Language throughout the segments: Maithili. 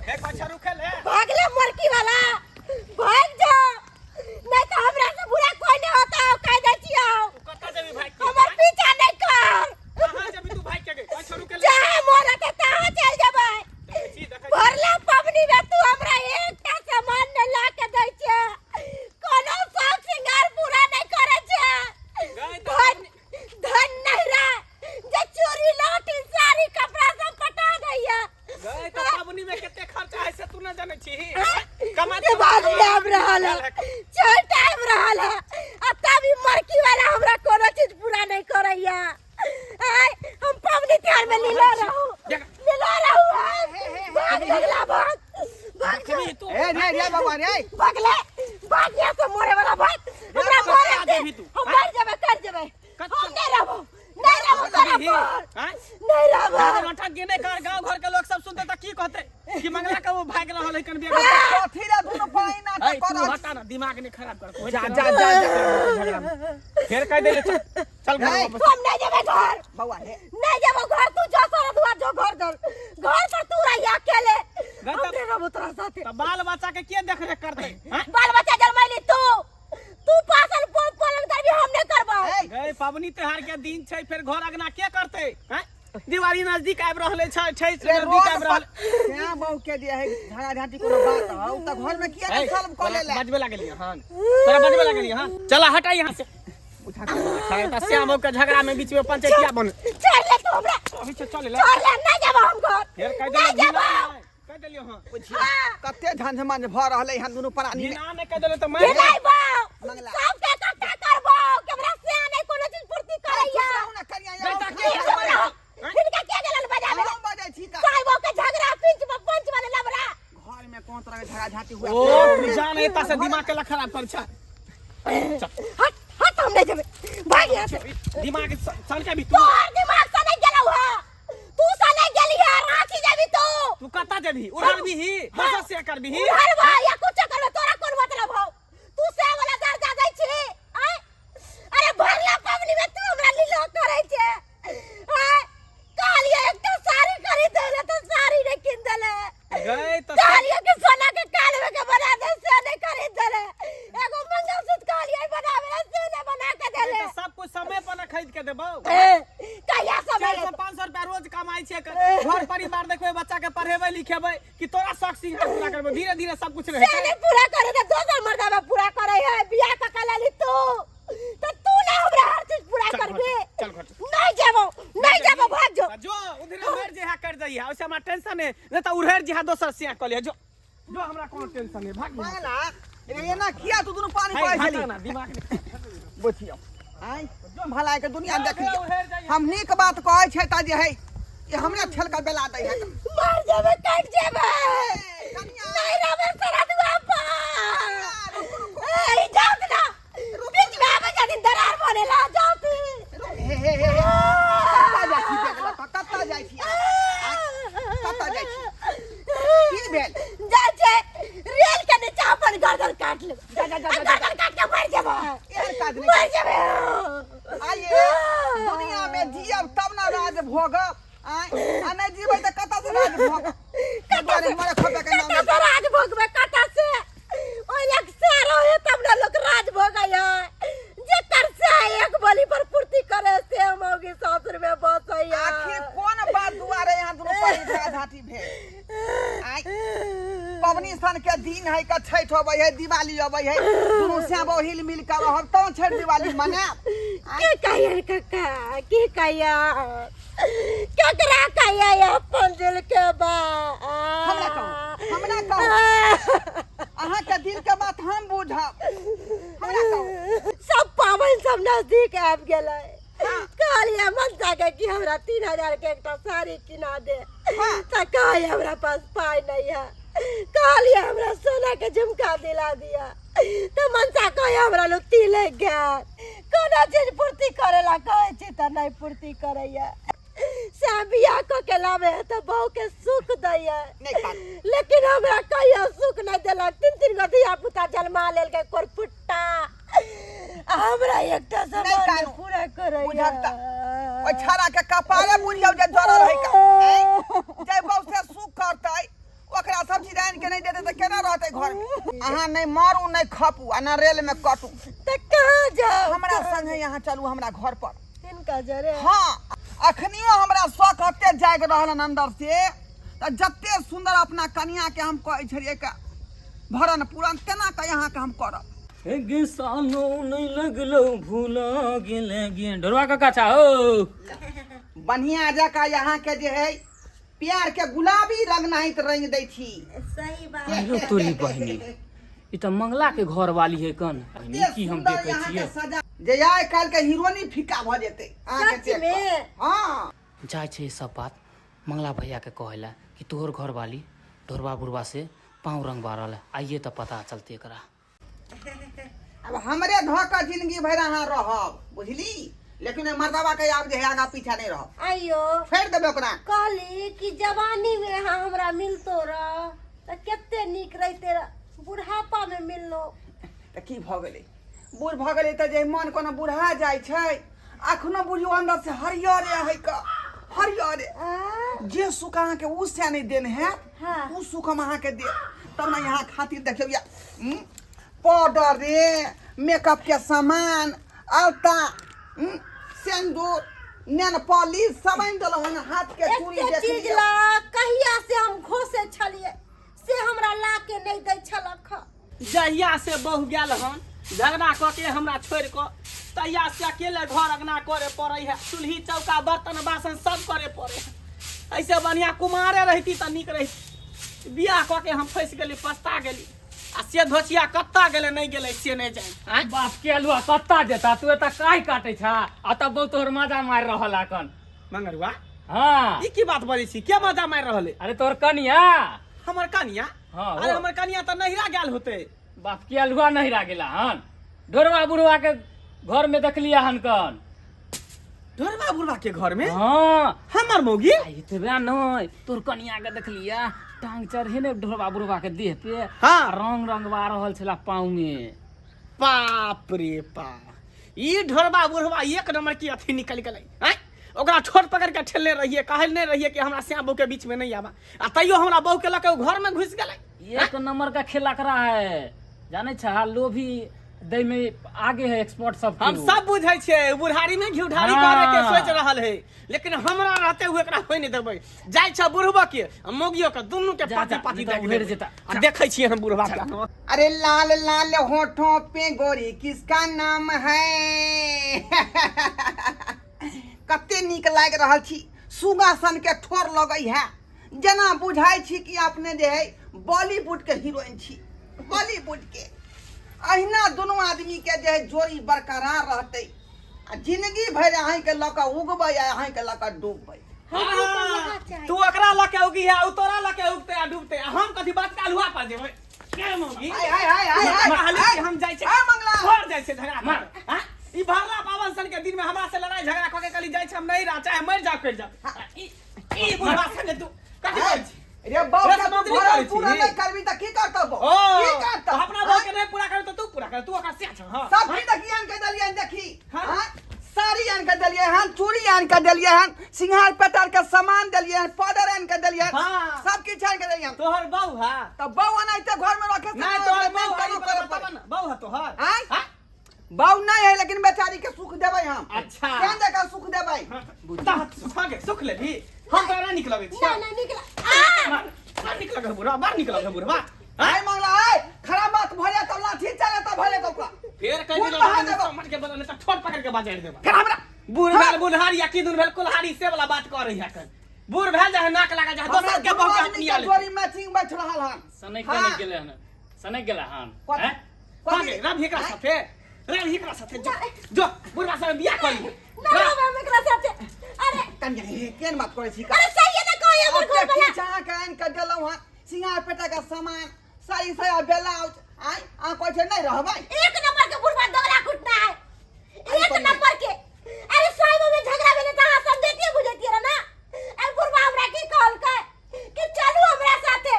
हे पाछा रुकल है। भागले मरकी वाला, भाग जा, नहीं तो हमरा से बुरा कोई नहीं होता हो, कह दे छियो। तू कत्ता जेबी भाग के? हमर पीछा नहीं कर। कहाँ जेबी तू भाग के गे? पाछा रुकल है। जहाँ मोर होते तहाँ चल जेबै। देखै छी, देखै छी। भरला पबनी में तू हमरा एकटा सामान नहीं ला के दै छै, कोनो शौक श्रृंगार पूरा नहीं करे छै। गए तऽ धन धन नहीं रहा जे चूड़ी लौटी साड़ी कपड़ा सब पटा दैया। गए तऽ पबनी में कते खर्चा है से तू न जानै छी। कमा दिवाली आबि रहल है, छठ आबि रहल है, आ तब ई मरकी वाला हमरा कोनो चीज पूरा नहीं करैया। आय हम पबनी त्योहार में लीला रहू, लीला रहू। भाग भागला, भाग भाग जा। देखबी तू। ए रे रे बाबा रे। भागले, भाग यहाँ से मरे वाला, भाग। हमरा मरे दे। देबही तू। हम मर जेबै, कर जेबै। हम नहीं रहबो, नहीं रहबो तोरा पर। आँय? नहीं रहबो। गाँव लौटा गेने कर, गाँव घर के लोग सब सुनते त की कहते कि मंगला के वो भाग रहल है कन बिया। कथी रे दुनू पाई नाटक ऐ, तू कर। हटा ना, दिमाग नहीं खराब कर। जा जा जा जा। फिर कह दे, चल चल घर नहीं। वापस। हम नहीं जेबै घर। बौआ हे। नहीं जेबो घर, तू जो सारा दुआ जो घर दर घर पर तू रही अकेले। घर हम नहीं रहबो तोरा साथे। त बाल बच्चा के के देख रेख करते? हाँ? बाल बच्चा जन्मैली तू, तू पासल पालन करबी, हम नहीं करबो। ए, गए पबनी त्योहार के दिन छै, फिर घर अंगना के करते? हैं? दिवाली नजदीक आबि रहल छै, छै रे नजदीक रोड आबि रहल। पर श्याम बहू के जे है झगड़ा झांटी कोनो बात हौ त घर में किया ए, के सॉल्व क लेले? बजबे लागलियै हन, तोरा बजबे लागलियै हन। चल हटा यहाँ से। उठा के अच्छा, श्याम बहू के झगड़ा में बीच में पंचायतिया बन। छोड़ ले तू हमरा। अभी से चल ले। छोड़ ले, नहीं जेबो हम घर। फिर कह नहीं देलियै जेबो। कह देलियै हन। बुझियौ कते झंझमन भ रहलै हन दुनू प्राणी में। बिना नहि कह देलियै तऽ मारि। गिराइबो। मंगला। सबके इकट्ठा करबो कि हमरा से नहीं कोनो चीज पूर्ति करैया। चुप रहू ना करिया। बेटा, के के चुप रहो। हिनका के गेलन बजाबे? हम बजै छी का? साहिबो के झगड़ा पिंच में पंच वाले लबरा। घर में कोन तरह के झगड़ा झांटी हुआ? ओ तू जान एता से दिमाग के ला खराब कर छा। हट हट, हम नहीं जेबे, भाग यहाँ से। दिमाग सन के भी तू। तोहर दिमाग से नहीं गेलौ है, तू से नहीं गेली है, रांची जेबी तू। तू कत्ता जेबही? उड़ल बिही, दोसर से करबिही। उड़लबा या कुछ करबे, तोरा कोन मतलब हौ? तू से वाला दर्जा दै छी? आँय? अरे भरला पबनी में तू हमरा लीलो करै छे। आँय? कहलियै एकटा साड़ी खरीद देले तऽ साड़ी नहि कीन देले। गए तऽ कहलियै कि सोना के कान में के बना दे, से नहीं खरीद देले। एगो मंगलसूत्र कहलियै बनावे ला, से नहीं बना के देले। तऽ सब कुछ समय पर न खरीद के देबौ। ए, कहिया समय? 400 500 रुपया रोज कमाई छै, घर परिवार देखबै, बच्चा के पढ़ेबै लिखेबै कि तोरा शौक सिंगार पूरा करबै? धीरे धीरे सब कुछ से रहतै। नहीं पूरा करे तऽ दोसर मर्दाबा पूरा करे है। बियाह कऽ के लेली तू तऽ तू ना हमरा हर चीज पूरा चल घर करबी। चल घर। नहीं जेबो, नहीं जेबो, भाग जो। जो उधरे मर जे है कर जाइए, ओइसे हमरा टेंशन है नहीं तऽ उड़ेर जे है दोसर सिया कऽ लिअ। जो जो, हमरा कोनो टेंशन नहीं, भाग यहाँ से। मंगला रे, एना किया तू दुनू पानी है, पड़ै हटा छली? ना दिमाग में। बुझियौ आँय भलाइ के दुनिया देख लियौ। उड़ेर जाइए। हम नीक बात कहै छै तऽ जे है ई हमरे ठेल के बेला दै है। मर जेबे, कट जेबे, कनिया। नहीं रहबे सारा दुआ पर। ए, जाओ ना, बीच में आवे जदिन दरार बनेला, जाओ तू। हे हे हे हे, कत्ता जाइ छी बेगला? कत्ता जाइ छी? आँय, कत्ता जाइ छी? की भेल? जा छै रेल के नीचा अपन गर्दन काट लेबै। जा जा जा जा, जा। गर्दन काट के मर जेबै। एहन काज नहि। मर जेबै। आइए दुनिया में जियब तब ना राज भोगब। आँय, आ नहि जीबै तऽ कतऽ से राज भोगब? दुआरे मरे खपे के नाम। कतऽ से राज भोगबै? कतऽ से? ओहि लग से रहे तब ने लोक राज भोगै है। जेकर से एक बोली पर पूर्ति करे से मौगी सासुर में बसै है। आखिर कोन बात दुआरे यहाँ दुनू पानी झगड़ा झाँटी भेल? आँय, पबनी सन के दिन है के छठि अबै है, दिवाली अबै है, दुनू श्याम हिल मिल के रहब तब छठि दिवाली मनायब। की कहियै काका, की कहियै, केकरा कहियै अपन दिल के बात? हमरा कहू, हमरा कहू, अहाँके दिल के बात हम बुझब, हमरा कहू। सब पाबनि सब नजदीक आबि गेलै। कहलियै मनसा के कि हमरा 3000 के एकटा साड़ी किना दे, तऽ कहै हमरा पास पाइ नहीं है। कहलियै हमरा सोना के झुमका दिला दिया, तऽ मनसा कहै हमरा लुत्ती लागि गेल। कोनो चीज पूर्ति करे ला कहै छी तऽ नहीं पूर्ति करैया। से बियाह कऽ के लाबे है तऽ बहू के सुख दैया, नहि कान। लेकिन हमरा कहियो सुख नहीं देलक। तीन तीन गो धिया पुता जन्मा लेलकै कोरफुट्टा, आ हमरा एकटा सामान कानू। पूरा करैया। बुझक तऽ ओहि छाड़ा के कपारे बुझियौ जे जरल है का। आँय, जे बहू से सुख करतै ओकरा सब के नहीं देते तऽ केना रहतै घर में? अहाँ नहीं मारू नहीं खपू आ ना रेल में कटू। तऽ कहाँ जाउ? हमरा संगे यहाँ चलू हमरा घर पर। हिनका जरे? हाँ, अखनियो हमरा शौक एते जागि रहल हन अंदर से, तऽ जते सुंदर अपना कनिया के हम कहै छलियै के भरण पूरण तेना के यहाँ के हम करब। गे सालो नहीं लगलो भूला गेले गे ढोरवा काका छा हो। बढ़िया जकाँ यहाँ के जे है प्यार के गुलाबी रंग नाहित रंग दै छी। सही बात। अरे तोरी बहिनी, ई तऽ मंगला के घर वाली है कन। बहिनी की हम सुंदर देखै यहाँ के छियै सजा जे आइ काल्हि के हीरोनी फीका भऽ जेतै अहाँके सच देख कऽ। में? हाँ। जाइ छै ई सब बात मंगला भैया के कहै लए कि तोहर घर वाली ढोरबा बुढ़बा से पाँव रंगवा रहल है, आइए तऽ पता चलतै एकरा। अब हमरे धऽ कऽ जिंदगी भरि अहाँ रहब बुझली, लेकिन ओहि मर्दबा के आब जे है आगा पीछा नहीं रहब। आइयो छोड़ि देबै ओकरा। कहली कि जवानी में अहाँ हमरा मिलतो रह तऽ कते नीक रहिते रह, बुढ़ापा में मिललो। तऽ की भऽ गेलै, बूढ़ भऽ गेलै तऽ जे मन कोनो बुढ़ा जाइ छै, अखनो बुझियौ अंदर से हरियरे है क हरियरे। आ? जे सुख अहाँके उ से नहीं देन हैत, हाँ। उ सुख हम अहाँके देब तब ने। यहाँ खातिर देखियौ या पाउडर रे, मेकअप के सामान, अलता, सिंदूर, नेल पॉलिश सब आनि देलहुँ हन, हाथ के चूड़ी। एते देख चीज लियौ। ला कहिया से हम घोसे छलिए से हमरा ला के नहीं दै छलक हँ। जहिया से बहु गेल हन झगड़ा कऽ के हमरा छोड़ि कऽ, तहिया से अकेले घर अंगना करे पड़ै है, चूल्ही चौका बर्तन बासन सब करे पड़ै है। ऐसे बढ़िया कुमारे रहिती तऽ नीक रहिती। बियाह कऽ के हम फँसि गेली, पछता गेली। आ से धोचिया कत्ता गेलै नहि गेलै से नहि जानि। आँय? बाप के अलुआ कत्ता जेता, तू एतऽ काहे काटै छा आ तब बहु तोहर माजा मारि रहल अखन। मंगरुआ? हाँ। ई की बात बजै छी, के मजा मारि रहल है? अरे तोहर कनिया। हमर कनिया? हाँ, अरे वो। हमर कनिया तऽ नहिरा गेल होते। बाप के अलुआ नहिरा गेला हन, ढोरवा बुढ़वा के घर में देखलिया हन कन। ढोरवा बुढ़वा के घर में? हाँ। हमर मौगी? आ एतबे नहीं, तोर कनिया के देखलिया टांग चढ़े ने ढोरवा बुढ़वा के देह पे। हाँ। आ रंग रंगवा रहल छला पाँव में। बाप रे बाप, ई ढोरबा बुढ़वा एक नंबर की अथी निकल गेलै। आँय, ओकरा ठोर पकड़ के ठेलने रहिए, कहल नहीं रहिए कि हमरा श्याम बहू के बीच में नहीं आवा, आ तैयो हमरा बहू के लके घर में घुस गेलै। एक नंबर का खेला करा है, जाने छा लोभी दै में आगे है एक्सपर्ट सब। हम सब बुझै छियै बुढ़ारी में घी ढारी हाँ। करे के सोच रहल है, लेकिन हमरा रहते हुए एकरा होय नहीं देबै। जाइ छ बुढ़बो के आ मौगियो के दुनू के जा, पाती जा, पाती नहीं तऽ दए उधेड़ देबै। जेता। आ देखै छियै हम बुढ़बा के। अरे लाल लाल होठों पे गोरी किसका नाम है, कते नीक लागि रहल छी। सुगा सन के ठोर लगै है, जेना बुझाइ छी कि अपने जे है बॉलीवुड के हीरोइन छी, बॉलीवुड के। अहिना दुनू आदमी के जे है जोड़ी बरकरार रहतै आ जिंदगी भरि अहींके लऽ कऽ उगबै आ अहींके लऽ कऽ डूबबै। हमरो तऽ इएह चाही। तू ओकरा लऽ के उगी है, उ तोरा लऽ के उगतै आ डूबतै, आ हम कथी बात के अल्हुआ पर जेबै? के मौगी? हाय हाय हाय हाय हाय। कहली कि हम जाइ छै हाय मंगला। घर जाइ छै झगड़ा करे। आँय? ई भरला पावन सन के दिन में हमरा से लड़ाई झगड़ा कऽ के कहली जाइ छै हम नहीं रह, चाहे मरि जाओ करि जाओ। ई ई बुढ़वा संगे तू कथी करै छी? रे बाप रे के तू समझली भरल करै छी। पूरा नहीं करबी तऽ की करतौ बौ? ओ की करतौ? तऽ अपना बहू के नहीं पूरा कर तऽ तू पूरा कर, तू ओकरा से छ। हां सब चीज देखी आन के देलियै देखी। हाँ। हाँ? साड़ी आन के देलियै हन, चूड़ी आन के देलियै हन, सिंगार पेटार के सामान देलियै हन, पाउडर आन के देलियै हन, हाँ। सब किछु आन के देलियै हन। तोहर बहू है तऽ बहू एनाहिते घर में रखे से नहीं तोहर बहू है, केना ई करे बताबऽ पड़े? ने, बहू है तोहर? आँय? हाँ? बहू नहीं है, लेकिन बेचारी के सुख देबै हम। अच्छा। केहन जकाँ सुख देबै? तह सुखा के सुख लेबही? हम तोरा नीक लगै छी? ना ना निकला आ। बड़ नीक लगै बुढ़वा, बड़ नीक लगै बुढ़वा। आय मंगला आय, खराब बात भऽ जाय तब लाठी चले तब भऽ जाय ओकरा। फेर कहि खून दिना बहा देबो। समझ के बोला, नहीं तऽ ठोर पकड़ के बाजार देबा। फेर हमरा बूढ़ भेल बुढ़हारी या की दुन भेल कुल्हारी से वाला बात कर रही है कन। बूढ़ भेल जाए नाक लगा जाए हमरा दोसर के दुनू बहू के आदमी अपनी के आले। जोड़ी मैचिंग बैठ रहल हन। सनक हाँ। सनक गेलै हन, सनक गेलै हन। कथी? हैं? कथी? हाँ, रवि एकरा साथे, रवि एकरा साथे जो जो बुढ़वा संग बियाह कर ली। ना रहबै हम एकरा साथे। अरे कनिया हे केहन बात करै छी? अरे सही है ना कहै हमर घर ओते वाला। किछु अहाँके आनि कऽ देलहुँ हँ, सिंगार पेटा के सामान, साड़ी साया ब्लाउज, आँय अहाँ कहै छियै नहि रहबै? एक नंबर के बुढ़वा दौरा कुटना है, एक कनिया। नंबर के। अरे साहिब में झगड़ा भेलै तऽ अहाँ समझैतियै बुझैतियै रह ना। अरे बुढ़वा हमरा की कहलकै कि चलू हमरा साथे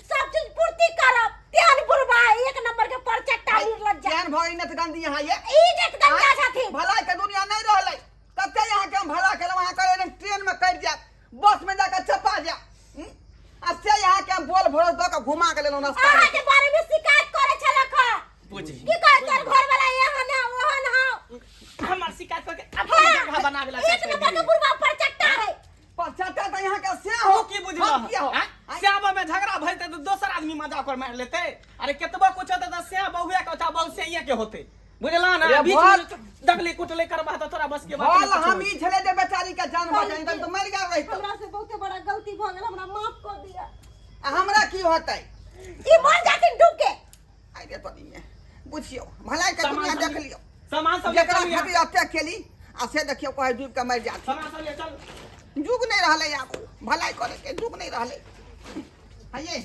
सब चीज पूर्ति करब। तेहन बुढ़वा है, एक नंबर के परचट्टा निर्लज्जा। केहन भऽ गेलै गंदी अहाँ ये? ई नेत गंदा छथिन। भलाई के दुनिया नहीं रहलै। कते अहाँके हम भला केलहुँ, अहाँ कहै ट्रेन में कटि जायब, बस में जाकऽ चपा जायब, आ से अहाँके हम बोल भरोस दऽ धऽ के घुमा के लेलहुँ रास्ता। अहाँ के बारे में शिकायत करे छलक हँ। बुझी की कहै तोर घर वाला एहन है ओहन है। हमर शिकायत करके अपन जगह बना गेला। एक नंबर के बुढ़वा पर चट्टा है। पर चाचा तऽ यहाँ के से हो। तू की बुझल? हम किया हो? श्यामा में झगड़ा भइते तऽ दोसर आदमी मजा कर मारि लेते। अरे केतबो कुछ होते तऽ श्या बहुए के होता, बहु से के होते, बुझला ना? अरे बीच भल- में दगले कुटले करबा तऽ तोरा बस के बात भल नहीं कुछो। हम ई छलै जे बेचारी के जान बचाई, तब तऽ मरि गेल रहितौ। हमरा से बहुते बड़ा गलती भ गेल, हमरा माफ कर दिया। आ हमरा की होतै? ई मर जाथिन डूब के। आइ रे तोरी में, बुझियौ भलाई के सामान दुनिया सब देख लियौ। सामान सब ले जकरा चल यहाँ। खातिर एते केली आ से देखियौ कहै डूबि के मरि जाथिन। सामान सब ले चल। जुग नहि रहलै आब, भलाई करे के जुग नहि रहलै। हये,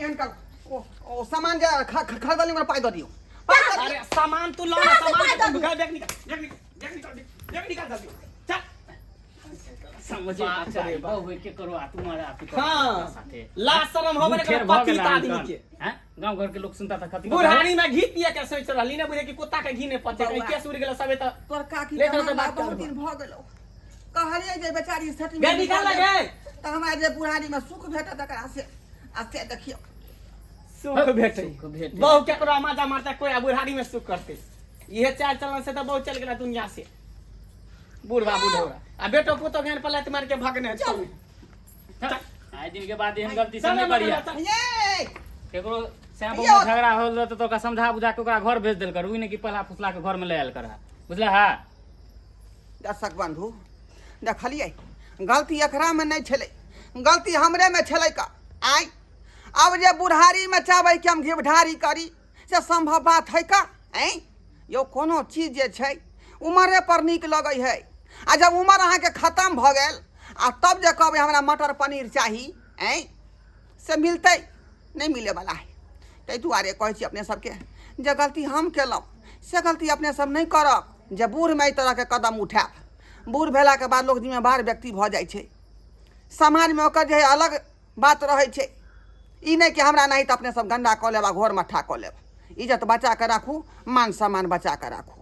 एहन कर, ओ सामान जे खरीदली ओकर पाइ दऽ दियौ, पाइ दऽ दियौ। अरे सामान तू लो ना। कहाँ से सामान पाइ दऽ तू दियौ? बैग निकाल, बैग निकाल, बैग निकाल, बैग निकाल जल्दी, चल। समझे बाप रे बाप। बहु के करो आ तुम्हारा आ तू करो हाँ। साथे ला शरम हो बने ठेर भऽ पतित गेल आदमी अहाँके। के। हैं? गाँव घर के लोग सुनता तऽ कथी बुढ़ानी में घी पिए के सोच रहली ने, बुझे कि कुत्ता के घी नहीं पचे। बौआ। केस उड़ गेल सबे तऽ। तोर काकी ले के चल से मामला बात बहुत करबो। दिन भऽ गेलौ। कहलियै जे बेचारी सेटिंग गे निकाल लगे। तऽ हमरा जे बुढ़ारी में सुख भेटत एकरा से, आ से देखियौ। सुख भेटे? सुख भेटै। बहु केकरो माजा मारता कोई आ बुढ़ारी में सुख करते? इहे चाल चलन से तऽ बहु चल गेला दुनिया से। बूढ़वा बुढ़ौरा आ बेटो पुतो घेर पलट मार के भगने चल। आइ दिन के बाद एहन गलती से चल नहि करिया। चल। ये केकरो श्याम यौ। में झगड़ा होल रहत तऽ ओकरा समझा बुझा के ओकरा घर भेज देल कर, ई नहि कि पला फुसला के घर में ले आयल कर, बुझला? हा। दर्शक बंधु, देखलियै, गलती एकरामे नहि छलै, गलती हमरेमे छलै का। आइ आब जे बुढ़ारीमे चाहबै कि हम घिबढारी करी, से सम्भव बात है का? ऐं यौ, कोनो चीज जे छै उमरे पर नीक लगै है, आ जब उमर अहाँके खतम भऽ गेल आ तब जे कहबै हमरा मटर पनीर चाही, ऐं से मिलतै नहि, मिलैवला है। ताहि दुआरे कहै छी अपने सबके, जे गलती हम केलहुँ से गलती अपने सब नहि करब जे बूढ़मे एहि तरहके कदम उठायब। बूढ़ भेलाके बाद लोक जिम्मेवार व्यक्ति भऽ जाइ छै, समाजमे ओकर जे है अलग बात रहै छै। ई नहि कि हमरा नहि तऽ अपने सब गन्दा कऽ लेब आ घोर मट्ठा कऽ लेब। इज्जत बचा कऽ राखू, मान सम्मान बचा कऽ राखू।